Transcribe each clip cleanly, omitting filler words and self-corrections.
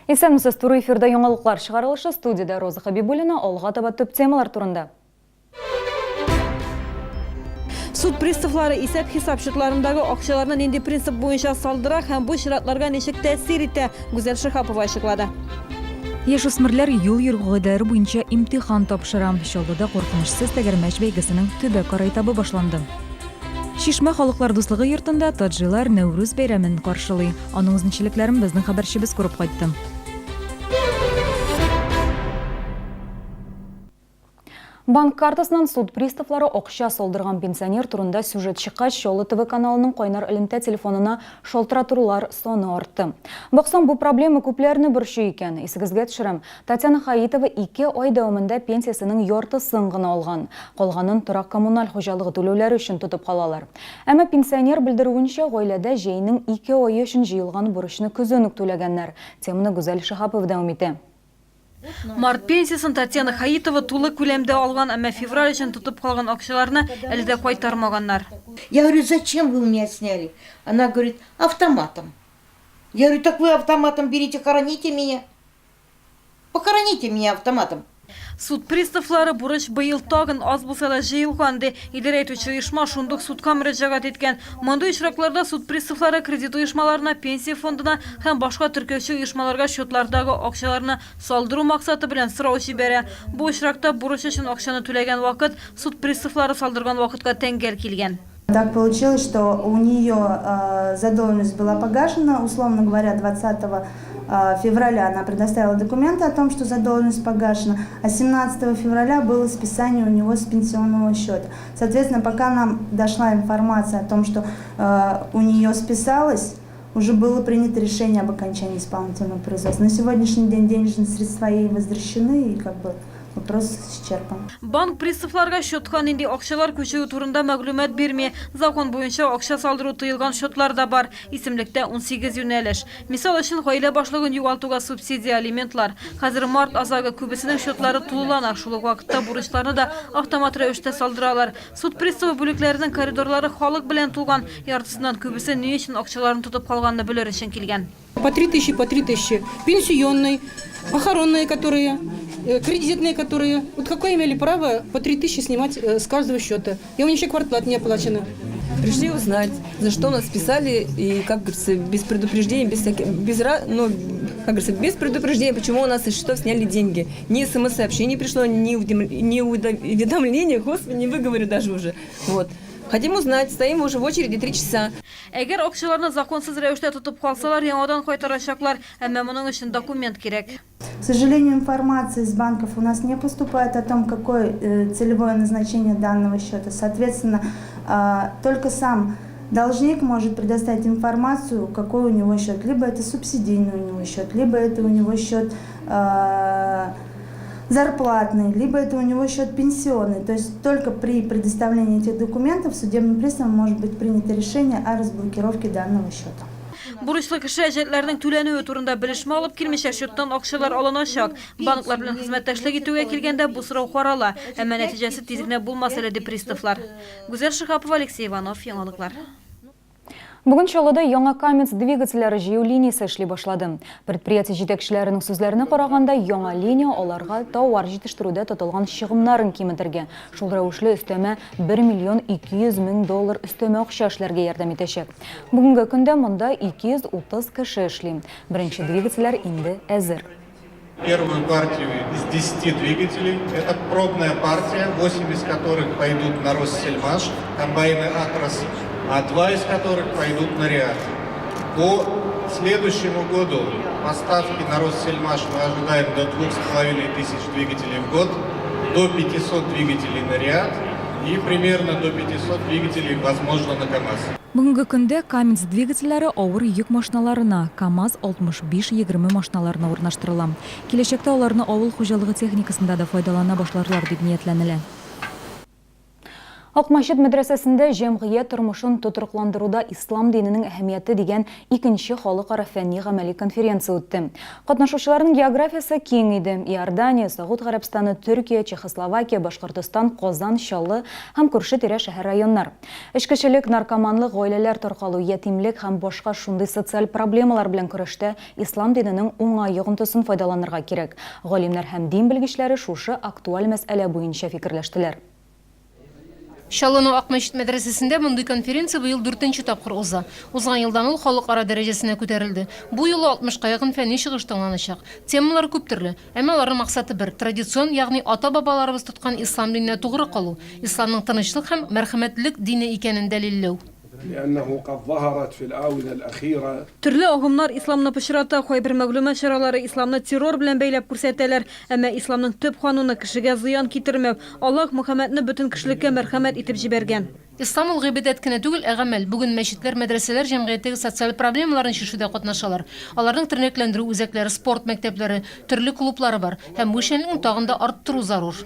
Исәнмесез, туры эфирда яңалыклар чыгарылышы, студиядә Роза Хабибуллина, алга таба төп темалар турында. Суд приставлары исәп-хисап счетларындагы акчаларны нинди принцип буенча салдыра һәм бу чиратларга ничек тәэсир итә, Гүзәл Шиһапова ачыклады. Яшүсмерләр юл йөрү кагыйдәләре буенча имтихан тапшыра. Чаллыда куркынычсыз тәгәрмәч бәйгесенең төбәкара этабы башланды. Чишмә халыклар дуслыгы йортында таҗилар Нәүрүз бәйрәмен каршылый. Аның үзенчәлекләрен безнең хәбәрчебез күреп кайтты. Банк картасыннан суд приставлары акча салдырган пенсионер турында сюжет чыккач, Чаллы ТВ каналының кайнар элемтә телефонына шалтыратулар саны артты. Баксаң, бу проблема күпләрне борчый икән. Исегезгә төшерәм, Татьяна Хаитова ике ай дәвамында пенсиясенең яртысын гына алган. Калганын торак-коммуналь хуҗалыгы түләүләре өчен тотып калалар. Әмма пенсионер белдерүенчә, гаиләдә җәйнең ике ае өчен җыелган бурычны көзен үк түләгәннәр. Теманы Гүзәл Шиһапова дәвам итә. Март пенсиясен Татьяна Хаитова тулы күләмдә алган, әмма февраль өчен тотып калган акчаларны әле дә кайтармаганнар. Я говорю, зачем вы у меня сняли? Она говорит, автоматом. Я говорю, так вы автоматом берите, хороните меня. Похороните меня автоматом. Суд приставлары бурыч быел тагын аз булса да җыелган, ди. Идарә итүче оешма шундук судка мөрәҗәгать иткән. Мондый очракларда суд приставлары кредит оешмаларына, пенсия фондына һәм башка теркәүче оешмаларга счетлардагы акчаларны салдыру максаты белән сорау җибәрә. Бу очракта бурыч өчен акчаны түләгән вакыт суд приставлары салдырган вакытка тәңгәл килгән. Так получилось, что у нее задолженность была погашена, условно говоря, 20 февраля она предоставила документы о том, что задолженность погашена, а 17 февраля было списание у него с пенсионного счета. Соответственно, пока нам дошла информация о том, что у нее списалось, уже было принято решение об окончании исполнительного производства. На сегодняшний день денежные средства ей возвращены, и как бы вопрос исчерпан. Банк приставларга счетка нинди акчалар күчүе турында мәгълүмат бирми. Закон буенча акча салдыру тыелган счетлар да бар. Исемлектә 18 юнәлеш. Мисал өчен, гаилә башлыгын югалтуга субсидия, алиментлар. Хәзер март азагы, күбесенең счетлары тулылана, шул ук вакытта бурычларны да автомат рәвештә салдыралар. Суд приставы бүлекләренең коридорлары халык белән тулган, яртысыннан күбесе ни өчен акчаларын тотып калганны белер өчен килгән. По 3000, по 3000. Пенсионный, похоронные которые, э, кредитные которые. Вот какое имели право по 3000 снимать э, с каждого счета? И у меня еще квартплата не оплачена. Пришли узнать, за что нас списали и, как говорится, без предупреждения, без всяких, без, ну, как говорится, без предупреждения, почему у нас со счетов сняли деньги. Ни смс-сообщение пришло, ни уведомление, господи, не выговорю даже уже. Вот. Хотим узнать, стоим уже в очереди три часа. Әгәр акчаларны законсыз рәвештә тотып калсалар, яңадан кайтарачаклар, әмма моның өчен документ кирәк. К сожалению, информация из банков у нас не поступает о том, какое э, целевое назначение данного счета. Соответственно, только сам должник может предоставить информацию, какой у него счет. Либо это субсидийный у него счет, либо это у него счет зарплатный, либо это у него счет пенсионный. То есть только при предоставлении этих документов судебным приставом может быть принято решение о разблокировке данного счета. Бурычлы кеше әҗәтләрнең түләнүе турында белешмә алып килмичә, счеттан акчалар алыначак. Банклар белән хезмәттәшлек итүгә килгәндә, бу сорау карала, әмма нәтиҗәсе тиз генә булмас әле, ди приставлар. Гүзәл Шиһапова, Алексей Иванов, Яңалыклар. Бүген Чаллыда яңа Камец двигательләре җыю линиясе эшли башлады. Предприятие җитәкчеләренең сүзләренә караганда, яңа линия аларга товар җитештерүдә тотылган чыгымнарын киметергә, шул рәвешле өстәмә 1 миллион 200 мең доллар өстәмә акча эшләргә ярдәм итәчәк. Бүгенге көндә монда 230 кеше эшли. Беренче двигательләр инде әзер. Первую партию из 10 двигателей. Это пробная партия, 8 из которых пойдут на Россельмаш, комбайны «Атрос», а 2 из которых пойдут на «Риат». По следующему году поставки на Россельмаш мы ожидаем до 2500 двигателей в год, до 500 двигателей на «Риат» и примерно до 500 двигателей, возможно, на КАМАЗ. Бүгенге көндә Камец двигательләре авыр йөк машиналарына, КАМАЗ 6520 машиналарына урнаштырыла. Киләчәктә аларны авыл хуҗалыгы техникасында да файдалана башларлар дип ниятләнелә. Акмәчет мәдрәсәсендә Җәмгыять тормышын тотрыкландыруда ислам диненең әһәмияте дигән икенче халыкара фәнни-гамәли конференция үтте. Катнашучыларның географиясе киң иде, Иордания, Согуд Гарәбстаны, Төркия, Чехословакия, Башкортостан, Казан, Чаллы һәм күрше-тирә шәһәр-районнар. Эчкечелек, наркоманлык, гаиләләр таркалу, ятимлек һәм башка шундый социаль проблемалар белән көрәштә ислам диненең уңай йогынтысын файдаланырга кирәк. Галимнәр һәм дин белгечләре шушы актуаль мәсьәлә буенча фикерләштеләр. Чаллының Ак мәчет мәдрәсәсендә мондый конференция быел дүртенче тапкыр уза. Узган елдан ул халыкара дәрәҗәсенә күтәрелде. Бу юлы алтмышка якын фәнни чыгыш тыңланачак. Темалар күп төрле. Әмма аларның максаты бер, традицион, ягъни ата-бабаларыбыз тоткан ислам диненә тугры калу, исламның тынычлык һәм мәрхәмәтлелек дине икәнен дәлилләү. Төрле агымнар исламны пычрата, кайбер мәгълүмат чаралары исламны террор белән бәйләп күрсәтәләр. Әмма исламның төп кануны, кешегә зыян китермәү. Аллаһ Мөхәммәдне бөтен кешелеккә мәрхәмәт итеп җибәргән. Ислам ул гыйбадәт кенә түгел, ә гамәл. Бүген мәчетләр, мәдрәсәләр җәмгыятьтәге социаль проблемаларны чишүдә катнашалар. Аларның тернәкләндерү үзәкләре, спорт мәктәпләре, төрле клублары бар. Һәм бу эшчәнлекне тагын да арттыру зарур.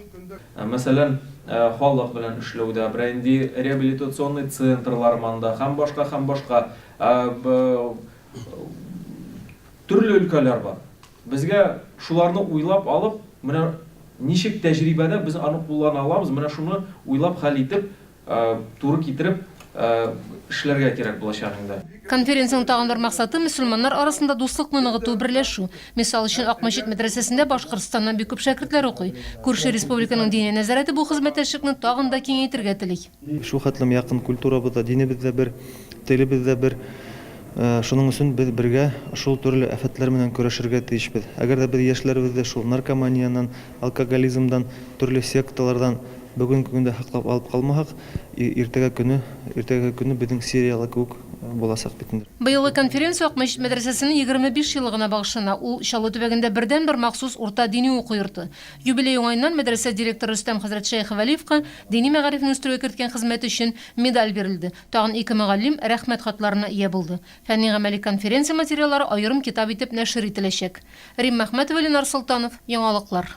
Мәсәлән, халык белән эшләүдә, берәр нинди реабилитационный центрлар монда һәм башка, һәм башка төрле өлкәләр бар. Безгә шуларны уйлап алып, менә ничек тәҗрибәдә без аны куллана алабыз, менә шуны уйлап хәл итеп, туры китереп эшләргә кирәк булачак инде. Конференциянең тагын бер максаты, мөселманнар арасында дуслыкны ныгыту, берләшү. Мисал өчен, Акмәчет мәдрәсәсендә Башкортстаннан бик күп шәкертләр укый. Күрше республиканың Диния нәзарәте бу хезмәттәшлекне тагын да киңәйтергә тели. Шул хәтлем якын культурабыз да, динебез дә бер, телебез дә бер. Шуның өчен без бергә шул төрле афәтләр белән көрәшергә тиешбез. Әгәр дә без яшьләребезне шул наркоманияннан, алкоголизмдан, төрле секталардан бүгенге көндә һаклап алып калмасак, иртәгә көне, иртәгәге көне безнең Сирияле кебек булачак бит инде. Быелгы конференция Акмәчет мәдрәсәсенең 25 еллыгына багышлана. Ул, Чаллы төбәгендә бердәнбер махсус урта дини уку йорты. Юбилей уңаеннан мәдрәсә директоры Рөстәм хәзрәт Шәехвәлиевка дини мәгарифне үстерүгә керткән хезмәте өчен медаль бирелде. Тагын ике мөгаллим Рәхмәт хатларына ия булды. Фәнни-гамәли конференция материаллары аерым китап итеп нәшер ителәчәк. Римма Әхмәтова, Ленар Солтанов, Яңалыклар.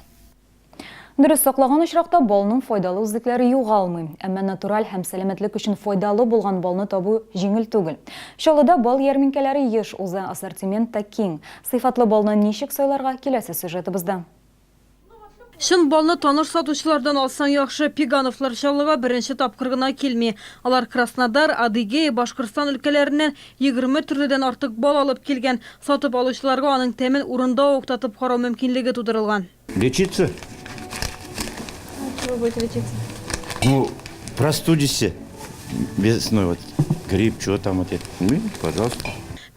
Дөрес саклаган очракта балның файдалы үзлекләре югалмый. Әмма натураль һәм сәламәтлек өчен файдалы булган балны табу җиңел түгел. Чаллыда бал ярминкәләре еш уза, ассортимент та киң. Сыйфатлы балны ничек сайларга, киләсе сюжетыбызда. Чын балны таныш сатучылардан алсаң яхшы. Пигановлар Чаллыга беренче тапкыр гына килми. Алар Краснодар, Адыгея, Башкортстан өлкәләреннән 20 төрледән артык бал алып килгән. Сатып алучыларга аның тәмен урында ук татып карау мөмкинлеге тудырылган. Лечиться. От чего будет лечиться? Ну, простудишься весной, вот грипп, что там вот это. Ну, пожалуйста.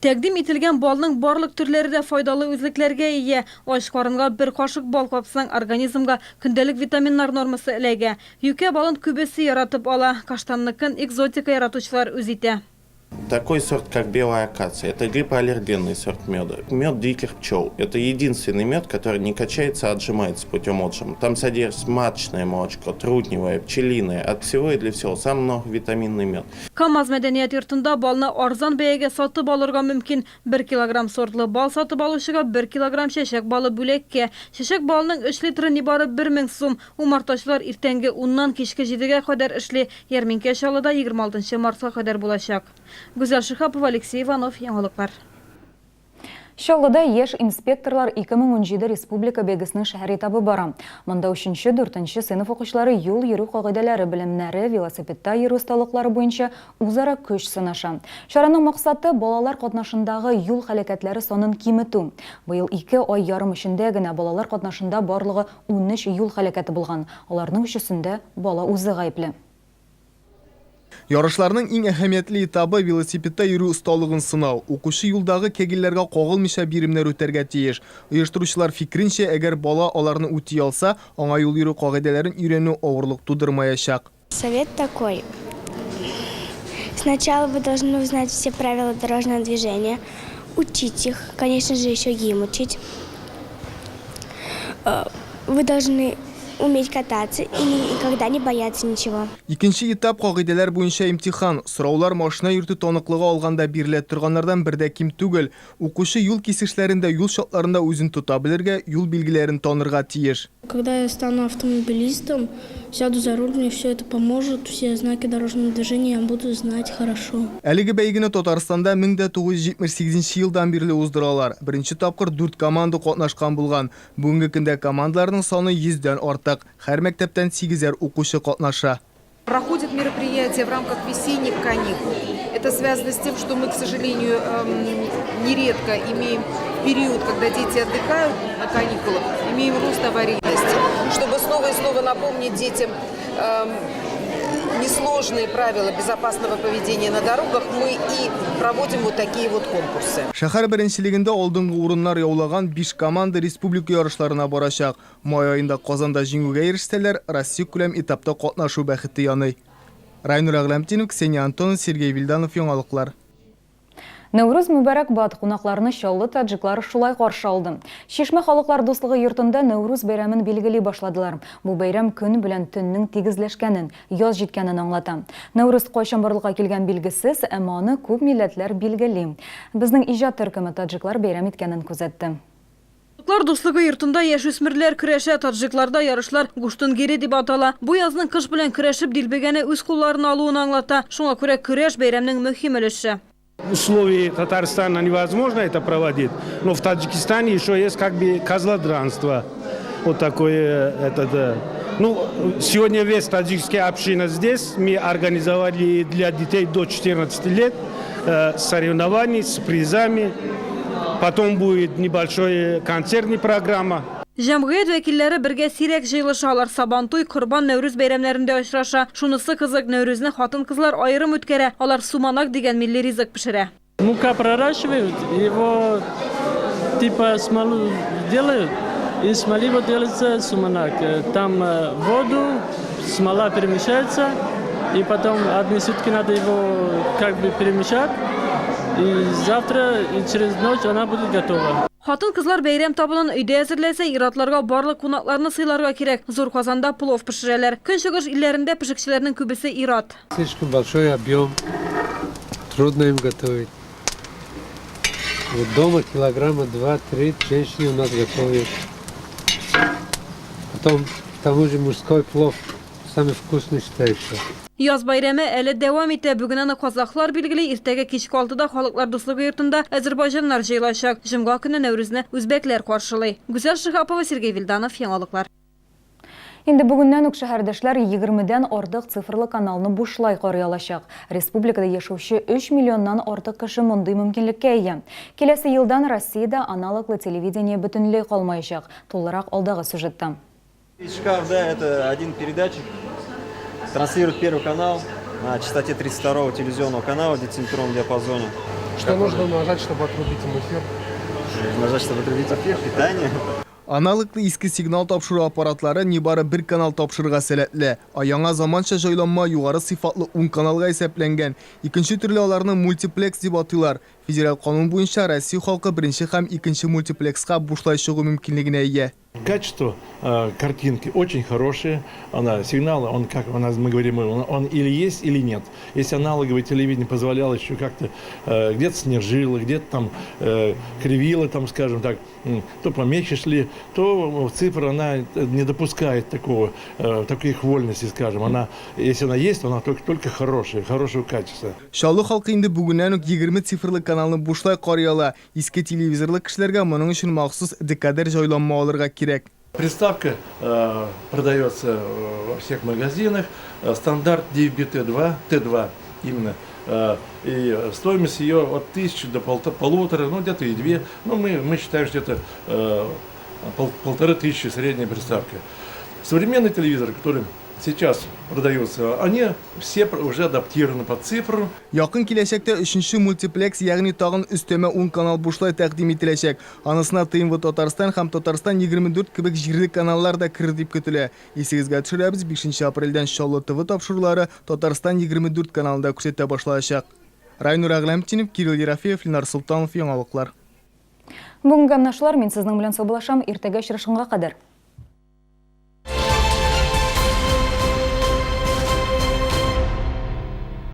Тәкъдим ителгән балның барлык төрләре дә файдалы үзлекләргә ия. Ач карынга бер кашык бал капсаң, организмга көндәлек витаминнар нормасы эләгә. Юкә балын күбесе яратып ала. Каштанныкын экзотика яратучылар үз итә. Такой сорт, как белая акация, это гипоаллергенный сорт меда. Мед диких пчел. Это единственный мед, который не качается, а отжимается путем отжима. Там содержится маточное молочко, трутневое, пчелиное. От всего и для всего. Самый многовитаминный мед. КАМАЗ мәдәният йортында балны арзан бәягә сатып алырга мөмкин. Бер килограмм сортлы бал сатып алучыга бер килограмм чәчәк балы бүләккә. Чәчәк балының өч литры нибары 1000 сум. Умартачылар иртәнге уннан кичке җидегә кадәр эшли. Ярминкә Чаллыда 26 мартка кадәр булачак. Гүзәл Шиһапова, Алексей Иванов, Яңалыклар. Чаллыда яшь инспекторлар 2017 республика бәйгесенең шәһәр этабы бара. Монда өченче, дүртенче сыйныф укучылары юл йөрү кагыйдәләре белемнәре, велосипедта йөрү осталыклары буенча үзара көч сынаша. Чараның максаты, балалар катнашындагы юл һәлакәтләре санын киметү. Быел ике ай ярым эчендә генә балалар катнашында барлыгы 13 юл һәлакәте булган, аларның өчесендә бала үзе гаепле. Ярышларның иң әһәмиятле этабы, велосипедта йөрү осталыгын сынау. Укучы юлдагы кегельләргә кагылмыйча биремнәр үтәргә тиеш. Оештыручылар фикеренчә, әгәр бала аларны үти алса, аңа юл йөрү кагыйдәләрен өйрәнү авырлык тудырмаячак. Совет такой. Сначала вы должны узнать все правила дорожного движения, учить их, конечно же, еще гимн учить. Вы должны Уметь кататься и никогда не бояться ничего. Икенче этап, кагыйдәләр буенча имтихан. Сораулар машина йөртү таныклыгы алганда бирелә торганнардан бер дә ким түгел. Укучы юл кисешләрендә, юл чатларында үзен тота белергә, юл билгеләрен танырга тиеш. Когда я стану автомобилистом, сяду за руль, мне все это поможет, все знаки дорожного движения я буду знать хорошо. Әлеге бәйгене Татарстанда 1978 нче елдан бирле уздыралар. Беренче тапкыр дүрт команда катнашкан булган. Бүгенге көндә командаларның саны йөздән артык. Һәр мәктәптән сигезәр укучы катнаша. Проходит мероприятие в рамках весенних каникул. Это связано с тем, что мы, к сожалению, нередко имеем период, когда дети отдыхают на каникулах, имеем рост аварийности. Чтобы снова и снова напомнить детям несложные правила безопасного поведения на дорогах, мы и проводим вот такие вот конкурсы. Шәһәр беренчелегендә алдынгы урыннар яулаган биш команда республика ярышларына барачак. Май аенда Казанда җиңүгә ирешсәләр, Россиякүләм этапта катнашу бәхете яный. Райнур Әгъләмтдинов, Ксения Антонова, Сергей Вильданов, Яңалыклар. Нәүрүз мөбарәкбад, кунакларны Чаллы таджиклары шулай каршы алды. Чишмә халыклар дуслыгы йортында Нәүрүз бәйрәмен билгели башладылар. Бу бәйрәм көн белән төннең тигезләшкәнен, яз җиткәнен аңлата. Нәүрүз кайчан барлыкка килгән билгесез, әмма аны күп милләтләр билгели. Безнең иҗат төркеме таджиклар бәйрәм иткәнен күзәтте. Халыклар дуслыгы йортында яшүсмерләр көрәшә, таджикларда ярышлар гуштунгири дип атала. Бу язның кыш белән көрәшеп дилбегәне үз кулларына алуын аңлата. Шуңа күрә көрәш, бәйрәмнең мөһим өлеше. В условии Татарстана невозможно это проводить, но в Таджикистане еще есть как бы козлодранство. Вот такое этот. Ну, сегодня весь таджикская община здесь. Мы организовали для детей до 14 лет соревнования с призами. Потом будет небольшой концертная программа. Җәмгыять вәкилләре бергә сирәк җыелыша. Алар Сабантуй, Корбан, Нәүрүз бәйрәмнәрендә очраша. Шунысы кызык, Нәүрүзне хатын-кызлар аерым үткәрә. Алар суманак дигән милли ризык пешерә. Мука проращивают, его типа смолу делают, и смолы вот делается суманак. Там воду, смола перемещается, и потом одни сутки надо его как бы перемешать, и завтра, и через ночь она будет готова. Хатын-кызлар бәйрәм табынын өйдә әзерләсә, ир-атларга барлык кунакларны сыйларга кирәк. Зур казанда плов пешерәләр. Көнчыгыш илләрендә пешекчеләрнең күбесе ир-ат. Слишком большой объем, трудно им готовить. Вот дома килограмма 2-3 женщины у нас готовят. Потом, к тому же, мужской плов самый вкусный считается. Яз бәйрәме әле дәвам итә. Бүген аны казахлар билгели, иртәгә кичке алтыда Халыклар дуслыгы йортында әзербайҗаннар җыелачак. Җомга көнне Нәүрүзне үзбәкләр каршылый. Гүзәл Шиһапова, Сергей Вильданов, Яңалыклар. Инде бүгеннән үк шәһәрдәшләр егермедән артык цифрлы каналны бушлай карый алачак. Республикада яшәүче өч миллионнан артык кеше мондый мөмкинлеккә ия. Киләсе елдан Россиядә аналоглы телевидение бөтенләй калмаячак. Тулырак алдагы сюжетта. Шкаф, да, это один передатчик, транслирует первый канал на частоте 32 телевизионного канала в дециметровом диапазоне. Что нужно нажать, чтобы отрубить им эфир? Нажать, чтобы отрубить эфир, питание. Аналоглы иске сигнал тапшыру аппаратлары нибары бер канал тапшырырга сәләтле, ә яңа заманча җайланма югары сыйфатлы ун каналга исәпләнгән. Икенче төрле аларны мультиплекс дип атыйлар. Федераль канун буенча Россия халкы беренче һәм икенче мультиплекска бушлай чыгу мөмкинлегенә ия. Качество картинки очень хорошее. Она, сигнал, он, как у нас мы говорим, он или есть, или нет. Если аналоговое телевидение позволяло еще как-то где-то снежило, где-то там кривило, там, скажем так, то помехи шли, то цифра, она не допускает таких вольностей, скажем. Она, если она есть, то она только хорошая, хорошего качества. Чаллы халкы инде бүгеннән үк 20 цифрлы каналны бушлай карый ала. Иске телевизорлы кешеләргә моның өчен махсус декодер җайланма алырга кирәк. Приставка продается во всех магазинах. Стандарт DVB-T2, T2 именно. И стоимость ее от 1000 до полутора, где-то и две. Мы считаем, что это полторы тысячи средняя приставка. Современный телевизор, который сейчас продаются, они все уже адаптированы под цифру. Якын киләчәктә өченче мультиплекс, ягъни тагын өстәмә ун канал бушлай тәкъдим ителәчәк. Анысына ТНВ Татарстан һәм Татарстан 24 кебек җирле каналлар да керер дип көтелә. Исегезгә төшерәбез, 5 апрельдән Чаллы ТВ тапшырулары Татарстан 24 каналында күрсәтә башлаячак. Райнур Әгъләмтдинов, Кирилл Ерофеев, Ленар Солтанов, Яңалыклар. Бүгенге менә шулар, мин сезнең белән саубуллашам, иртәгә очрашканга кадәр.